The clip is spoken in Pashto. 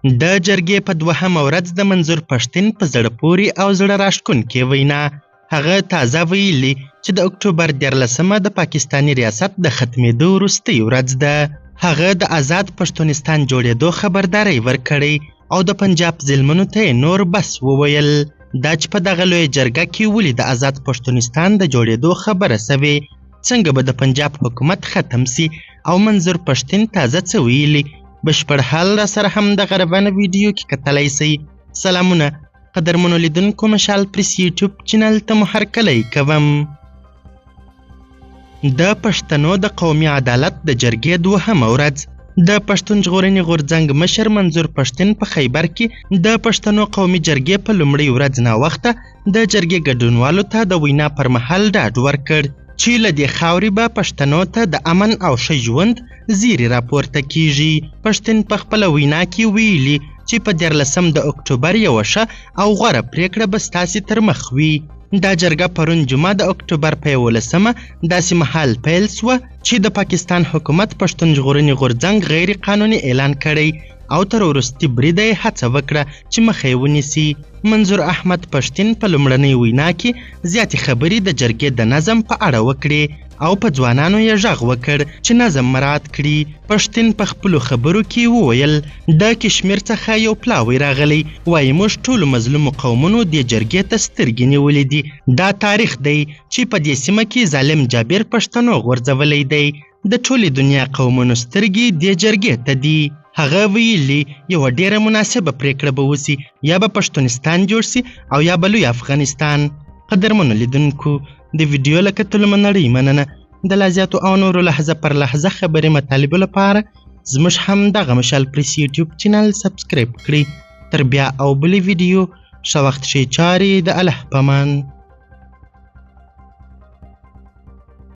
د جرګې په دوهمه ورځ د منظور پښتین په زړه پورې او زړه راښکونکې وینا. هغه تازه ویلي چې د اکتوبر 13مه د پاکستاني ریاست د ختمېدو وروستۍ ورځ ده. هغه د آزاد پښتونستان جوړېدو خبرداری ورکړی او د پنجاب ظلمونو ته یې نور بس وویل. دا چې په دغه لویه جرګه کې ولې د آزاد پښتونستان د جوړېدو خبره سوې، څنګه به د پنجاب حکومت ختم سي او منظور پښتین تازه څه ویلي، بشپړ حال را سره هم دغه روانه ویډیو کې کتلی سئ. سلامونه قدرمنو لیدونکو، مشال پریس یوټیوب چینل ته مو هرکلی کوم. د پښتنو د قومي عدالت د جرګې دوهمه ورځ. د پښتون ژغورنې غورځنګ مشر منظور پښتین په خیبر کې د پښتنو قومي جرګې په لومړۍ ورځ ناوخته د جرګې ګډونوالو ته د وینا پر مهال ډاډ ورکړ چې له دې خاورې به پښتنو ته د امن او ښه ژوند زیري راپورته کیږي. پښتین په خپله وینا کې ویلي چې په 13 د اکتوبر یوه ښه او غوره پرېکړه به ستاسې تر مخ وي. دا جرګه پرون جمعه د اکتوبر په 11مه داسې مهال پیل سوه چې د پاکستان حکومت پښتون ژغورنې غورځنګ غیر قانوني اعلان کړی او تر وروستي بریده یې هڅه وکړه چې مخه یې ونیسي. منظور احمد پښتین په لومړنۍ وینا کې زیاتې خبرې د جرګې د نظم په اړه وکړې او په ځوانانو یې غږ وکړ چې نظم مراعات کړي. پښتین په خپلو خبرو کې وویل، د کشمیر څخه یو پلاوی راغلی، وایي موږ ټولو مظلومو قومونو دې جرګې ته سترګې نیولې دي. دا تاریخ دی چې په دې سیمه کې ظالم جابر پښتنو غورځولی دی. د ټولې دنیا قومونو سترګې دې جرګې ته دي. هغه ویلي یوه ډېره مناسبه پرېکړه به وسي، یا به پښتونستان جوړ سي او یا به لوی افغانستان. قدرمنو لیدونکو، د ویډیو له کتلو مو نړۍ مننه. د لا زیاتو او نورو لحظه پر لحظه خبري مطالبو لپاره زموږ هم دغه مشال پریس یوټیوب چینل سبسکرایب کړئ. تر بیا او بلې ویډیو، ښه وخت ښې چارې، د الله پامان.